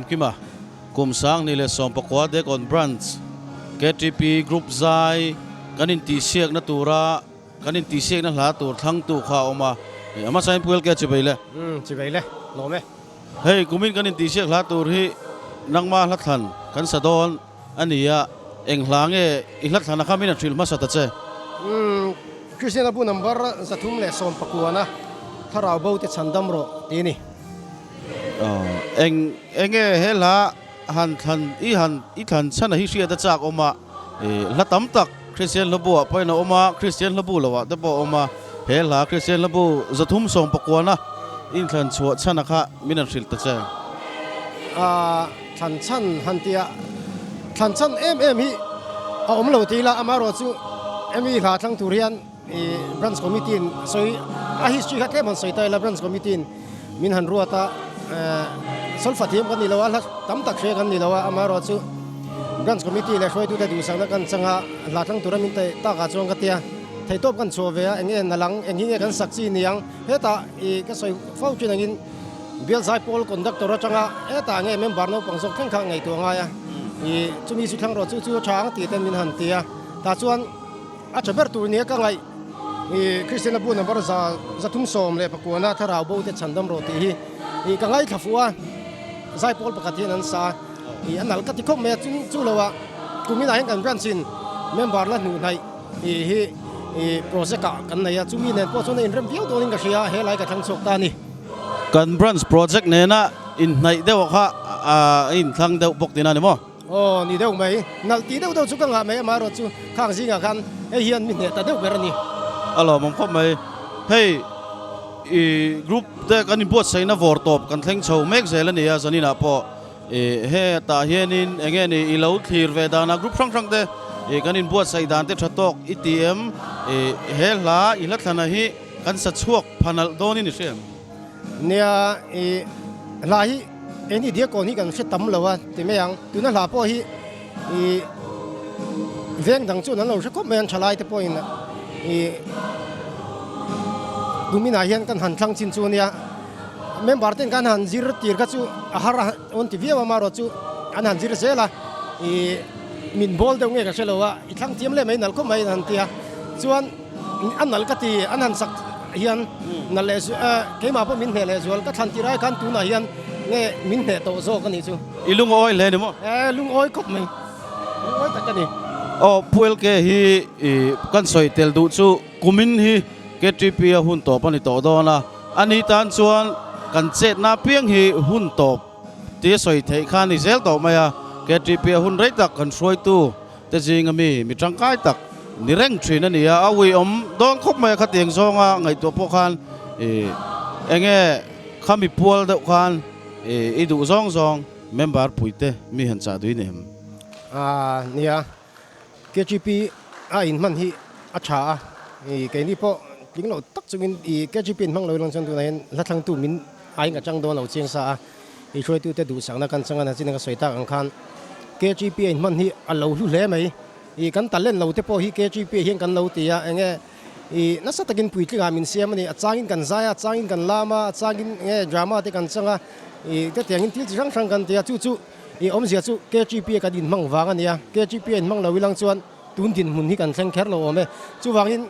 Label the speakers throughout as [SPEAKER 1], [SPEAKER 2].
[SPEAKER 1] Malsawmkima, kum 2019 Dekawn Branch KTP Group zai kan intihsiakna tura kan intihsiakna hla tur thlangtu kha a awm a, a hmasa in Pu LK chibei le.
[SPEAKER 2] Umm chibei le, lawm e.
[SPEAKER 1] Hei kumin kan intihsiak hla tur hi nangma hla thlan kan sa dawn a ni a, eng hla nge i hla thlan a kha min a hrilh hmasa ta che?
[SPEAKER 2] Umm Kristian a bu number 319 Thlarau bo te chhan dam rawh ti a ni.
[SPEAKER 1] Eng enge he hla han thlan i han i thlan chhan a hi hriat a chak awm a, hla tam tak Kristian hla bu ah pawhin a awm a, Kristian hla bu lo ah te pawh a awm a, he hla Kristian hla bu 319 inthlan chhuah chhan a kha min han hrilh ta che.
[SPEAKER 2] Thlan chhan han tia thlan chhan em em hi a awm lo tih ila amaherawh chu hemi hla thlang tur hian I branch committee in sawi a history kha tlem han sawi ta ila branch committee in min han ruat a solfa thiam kan ni lo a hla tam tak hria kan ni lo a amaherawh chu branch committee leh hruaitute duhsakna kan chang a hla thlang tura min taih takah chuan ka tia theihtawp kan chhuah ve a eng nge na lang eng hi nge kan sak chi ni ang hetah i ka sawi fo thin angin bial zaipawl conductor atanga hetah nge member naupang zawk thleng kha ngaihtuah ngai a i chumi chu thlang rawh chu chu a tha ang tih ten min han ti a tah chuan A tha ber tur nia ka ngaih i Kristian a bu number 319 thlarau bo te chhandam rawh tih hi i ka ngaithla fuh a, zaipawl pakhat hian an sa a, i a nalh ka ti khawp mai a, chung chu lo ah kumin ah hian kan branch in member la hnuh hnaih i hi i project ah kan nei a, chumi nen pawh chuan a inrem viau dawnin ka hria a, he lai ka thlang chhuak ta a ni.
[SPEAKER 1] Kan branch project nena inhnaih deuh kha a inthlang deuh bawk tihna a ni maw?
[SPEAKER 2] Aw, ni deuh mai. Nalh tih deuh deuh chu ka ngah mai amaherawh chu khang zingah khan hei hian mi hneh ta deuh ber a ni.
[SPEAKER 1] A lawmawm khawp mai. Hei i group te kan inbuatsaihna vawr tawp kan thleng chho mek zel a ni a, zaninah pawh i hetah hianin eng nge ni i lo thlir ve danah group hrang hrang te i kan inbuatsaih dan te tha tawk i ti em? I he hla i hla thlana hi kan sa chhuak pha nalh dawnin i hria em?
[SPEAKER 2] Nia, i hla hi Keini Diakon hi kan hre tam lo a ti mai ang. Tuna hla pawh hi i veng dang chuan an lo hre khawp mai an thalai te pawhin i kuminah hian kan han thlang chin chu a nia. Member ten kan han zir tir kha chu a har a awn ti viau a amaherawh chu an han zir zel a i min bawl deuh nge ka hre lo a i thlang thiam leh mai nalh khawp mai an han ti a chuan A nalh ka ti, an han sak hian nalh leh keimah pawh min hneh leh zual, ka thlan tir ai khan tunah hian nge min hneh tawh zawk a nih chu.
[SPEAKER 1] I lungawi hle ni maw?
[SPEAKER 2] E, lungawi khawp mai, lungawi tak a ni.
[SPEAKER 1] Aw, Pu LK hi i kan sawi tel duh chu kumin hi KTP a hun tawp a ni tawh dawn a, a ni tan chuan kan chetna apiang hi hun tawp tia sawi theih kha a ni zel tawh mai a, KTP a hun rei tak kan hruaitu Te zinga mi mi tangkai tak ni reng thin a ni a, a uiawm dawn khawp mai a khatiang zawnga ngaihtuah pawh khan ih enge khami pual deuh khan ih i duh zawng zawng member puite mi han chah duin em?
[SPEAKER 2] A nia, KGP a inhman hi a tha a, ih keini pawh tling loh tak chungin ih KGP inhmang lo ilang chuan tunah hian hla thlangtu min aiin a chang dawn lo chiang sa a. I hruaitute duhsakna kan chang a, nachin ka sawi tak ang khan KGP a inhman hi a lo hlu hle mai. I kan talent lo te pawh hi KGP hian kan lo ti a, enge i nasa takin puitlingah min siam a ni. A changin kan zai a, a changin kan lam a, a changin enge drama te kan chang a, i hetiangin thil chi hrang hrang kan ti a, chu chu i awmzia chu KGP a kan inhmang vang a ni a, KGP a inhmang lo ilang chuan tun dinhmun hi kan thleng kher lo awm e. Chuvangin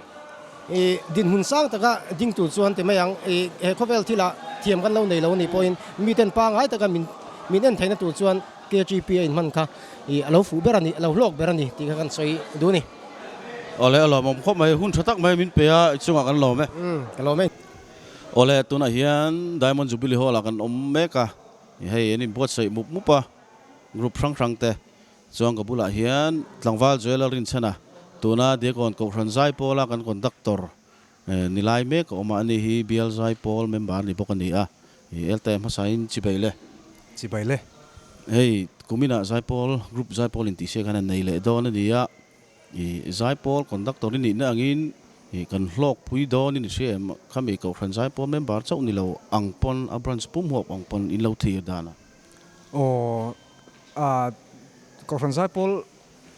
[SPEAKER 2] I dinhmun sang taka ding tur chuan ti mai ang, i he khawvel thilah thiam kan lo nei lo anih pawhin miten pangngai taka min min en theihna tur chuan KGP a inhman kha i a lo fuh ber a ni, a lo hlawk ber a ni tih kha kan sawi duh a ni.
[SPEAKER 1] Awle a lawmawm khawp mai, hun tha tak mai min pe a, i chungah kan lawm e.
[SPEAKER 2] Umm ka lawm e.
[SPEAKER 1] Awle tunah hian Diamond Jubilee Hall ah kan awm mek a, hei an inbuatsaih mup mup a, group hrang hrang te Chuan ka bulah hian tlangval Joel a rinchhan a, tuna Diakon Kohhran Zaipawla kan conductor ni lai mek a awm a, ani hi Bial Zaipawl member ni bawk a ni a, i LTM hmasain chibai le.
[SPEAKER 3] Chibai le.
[SPEAKER 1] Hei kuminah Zaipawl group Zaipawl intihsiak hian an nei leh dawn a ni a, i Zaipawl conductor i nihna angin i kan hlawk pui dawn in i hria em? Khami Kohhran Zaipawl member chauh ni lo ang pawn a branch pum huap ang pawn in lo thlir dan a.
[SPEAKER 3] Aw. A Kohhran Zaipawl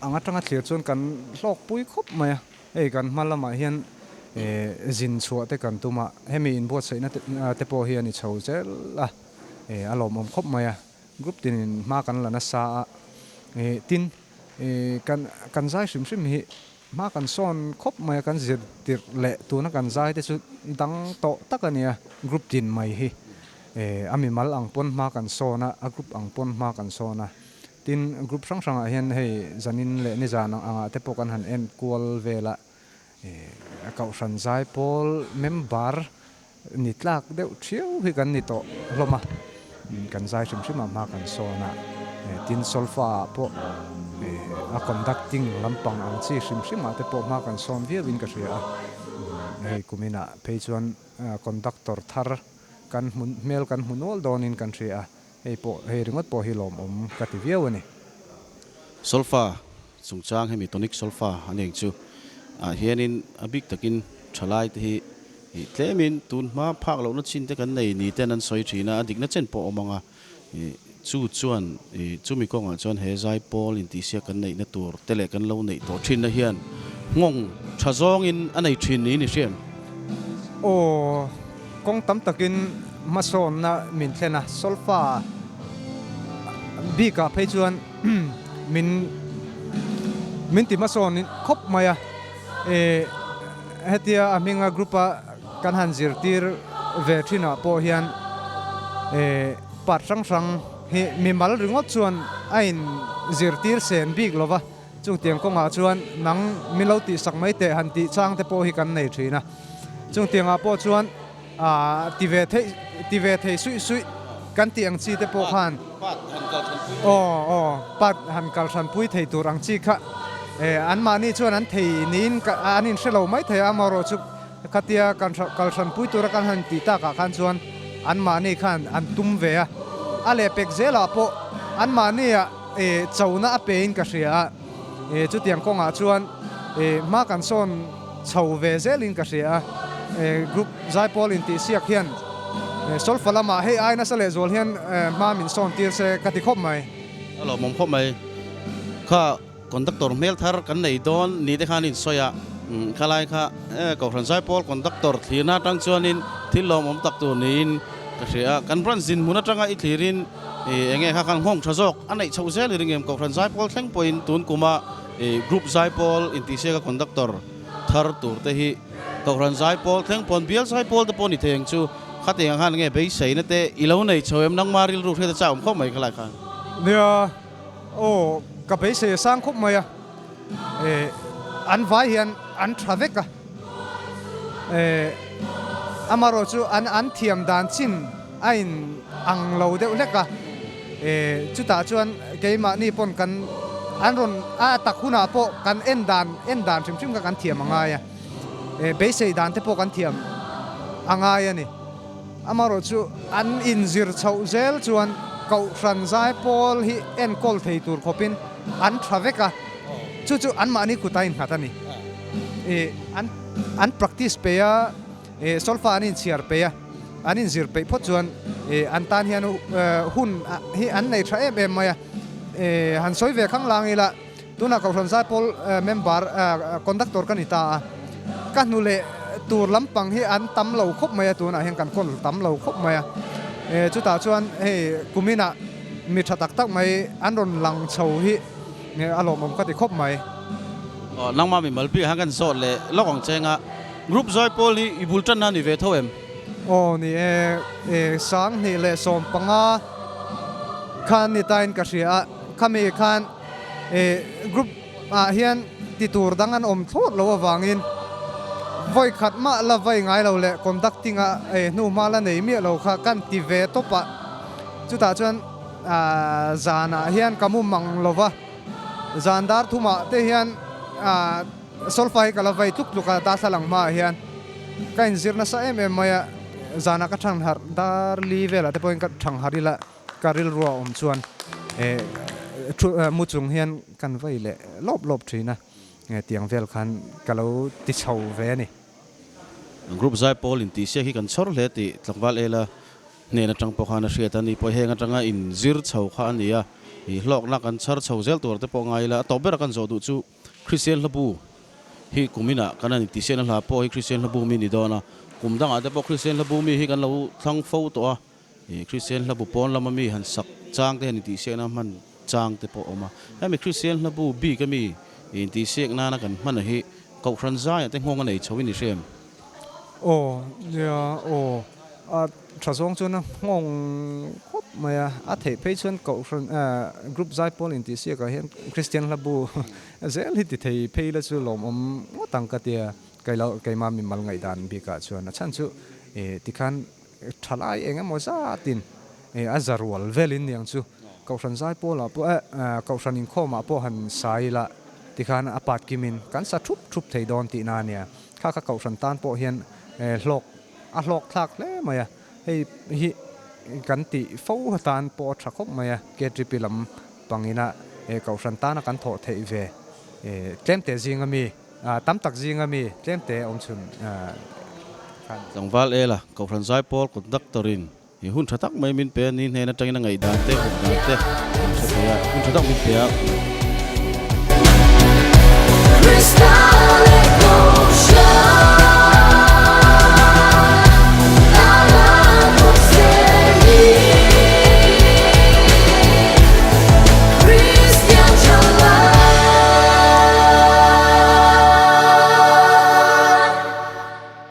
[SPEAKER 3] ang atanga thlir chuan kan hlawkpui khawp mai a, hei kan hma lamah hian zin chhuah te kan tum a, hemi inbuatsaihna te pawh hi a ni chho zel a, a lawmawm khawp mai a. Group tinin hma kan la nasa a, tin kan kan zai hrim hrim hi hma kan sawn khawp mai a, kan zir tirh leh tuna kan zai te chu dang tawh tak a nia, group tin mai hi a mimal ang pawn hma kan sawn a, a group ang pawn hma kan sawn a, tin group hrang hrangah hian hei zanin leh nizan ang angah te pawh kan han en kual vel a, Kohhran zaipawl member ni tlak deuh thiau hi kan ni tawh hlawm a, kan zai hrim hrim a hma kan sawn a, tin solfa ah pawh a conducting lampang ang chi hrim hrim ah te pawh hma kan sawn viau in ka hria a, hei kumin ah phei chuan conductor thar kan hmu hmel kan hmu nual dawn in kan hria a, hei pawh hei ringawt pawh hi lawmawm ka ti viau a ni.
[SPEAKER 1] Solfa Chungchang hemi tonic solfa a eng chu ah hianin a bik takin thalai te hi ih tlemin tun hma phak lohna chin te kan nei ni ten an sawi thin a, a dikna chen pawh a awm ang a, ih chu chuan ih chumi kawngah chuan he zaipawl intihsiak kan neihna tur te leh kan lo neih tawh thinna hian nghawng tha zawngin a nei thin niin i hriam.
[SPEAKER 3] Aw, kawng tam takin hmasawnna min thlen a, solfa bikah phei chuan min min ti hmasawn khawp mai a, eh hetia a hminga group a kan han zirtir ve thinah pawh hian eh part hrang hrang hi mimal ringawt chuan a in zirtir sen bik lo va, chungtiang kawngah chuan nang min lo tihsak mai teh han tih chang te pawh hi kan nei thin a, chungtiangah pawh chuan. Aaa ti ve theih ti ve thei suih suih kan tih ang chi te pawh khan aw aw part han kal hran pui thei tur ang chi kha eh anmahni chuan an thei niin ka an inhre lo mai thei a, amaherawh chu khatia kan kal hran pui tura kan han tih takah khan chuan anmahni khan an tum ve a, a lehpek zelah pawh anmahnia eh chona a pein ka hria a, eh chutiang kawngah chuan eh hma kan sawn chho ve zelin ka hria a, group zaipawl intihsiak hian solfa lamah hei ai nasa lehzual hian hma min sawn tir se ka ti khawp mai.
[SPEAKER 1] A lawmawm khawp mai. Kha conductor hmel thar kan nei dawn ni te khan insawi a, khalai kha Kohhran zaipawl conductor thlirna atang chuanin thil lawmawm tak tur niin ka hria a, kan branch dinhmun atanga i thlirin eng nge kha khan nghawng tha zawk a neih chhoh zel i ring em? Kohhran zaipawl thleng pawhin tun kuma Group zaipawl intihsiaka conductor thar tur te hi Kohhran zaipawl thleng pawn bial zaipawl te pawh ni thei ang chu. Khatiang ang khan nge beiseina te i lo nei chho em nangma rilru hriat a chak awm khawp mai khalai khan.
[SPEAKER 3] Nia, aw ka beisei a sang khawp mai a, eh an vai hian an tha vek a, eh amaherawh chu an an thiam dan chin a in ang lo deuh hlek a, eh chutah chuan keimahni pawn kan an rawn a tak hunah pawh kan en dan en dan hrim hrim kha kan thiam a ngai a, eh beisei dan te pawh kan thiam a ngai a ni. Amaherawh chu an inzir chhoh zel chuan Kohhran zaipawl hi enkawl thei tur khawpin an tha vek a, chu chu anmahni kut a innghat a ni. Eh an an practice peih a. Solfa an inchhiar peih a, an inzir peih phawt chuan an tan hian hun hi an nei tha em em mai a. Han sawi ve khang lang ila, tunah Kohhran Zaipawl member conductor ka ni ta a, ka hnu leh tur lampang hi an tam lo khawp mai a, tunah hian kan kawl tam lo khawp mai a. Chutah chuan hei kuminah mi tha tak tak mai an rawn lang chho hi a lawmawm ka ti khawp mai.
[SPEAKER 1] Nangmah mimal piah hian kan zawt leh lawk ang cheng a. Group zaipawl hi i bul tanna a ni ve tho em?
[SPEAKER 3] Aw ni e, e 2015 khan ni tain ka hria a, khami khan e group ah hian ti tur dang an awm thlawt lo avangin vawi khat mah la vai ngai lo leh conducting a e hnu hma la nei miah lo kha kan ti ve tawp a, chutah chuan zanah hian ka mu mang lo va, zan dar thumah te hian Solfa hi ka la vei tluk tluk a, darthlalang hmaah hian ka inzir nasa em em mai a, zanah ka thang harh dar li velah te pawhin ka thang harh ila ka rilru a awm chuan eh thu mu chung hian kan vei leh lawp lawp thin a, tiang vel khan ka lo ti chho ve a ni.
[SPEAKER 1] Group zaipawl intihsiak hi kan chhawr hle tih tlangval ela hnen atang pawh khan a hriat a ni pawh heng atanga inzir chho kha a ni a, ih hlawkna kan chhar chho zel tur te pawh ngai ila a tawp ber a kan zawh duh chu Kristian hlabu hi kum inah kan han intihsiakna hla pawh hi Kristian hlabu mi ni dawn a, kum dangah te pawh Kristian hlabu mi hi kan lo thlang fo tawh a. Ih Kristian hlabu pawn lama mi han sak chang te hian intihsiakna hman chang te pawh a awm a. Hemi Kristian hlabu bik ami intihsiak nana kan hman a hi Kohhran zaiah te nghawng a nei chho in i hre em?
[SPEAKER 3] Aw, nia, aw. A tha zawng chuan a nghawng khawp mai a. A theih phei chuan Kohhran group zai pawl intihsiakah hian Kristian hlabu zel hi ti thei phei la chu lawmawm ngawt ang ka tia. Keilo keimah mimal ngaihdan bikah chuan a chhan chu tikhan Thalai eng emaw zatin a za rual velin niang chu Kohhran Zaipawlah pawh eh Kohhran inkhawmah pawh han sa ila tikhan a pat kimin kan sa thup thup thei dawn tihna a nia. Kha kha Kohhran tan pawh hian hlawk a hlawk thlak hle mai a, hei hi kan tih fo atan pawh a tha khawp mai a, KTP lam pangina Kohhran tana kan thawh theih ve tlemte zinga mi. Tam tak zinga mi tlemte awm chhun khan.
[SPEAKER 1] Tlangval Ela, Kohhran Zaipawl Conductor-in i hun tha tak mai min pe a, ni hnen atangin a ngaihdan te, hmuh dan te kan hre thei a, hun tha tak min pe a.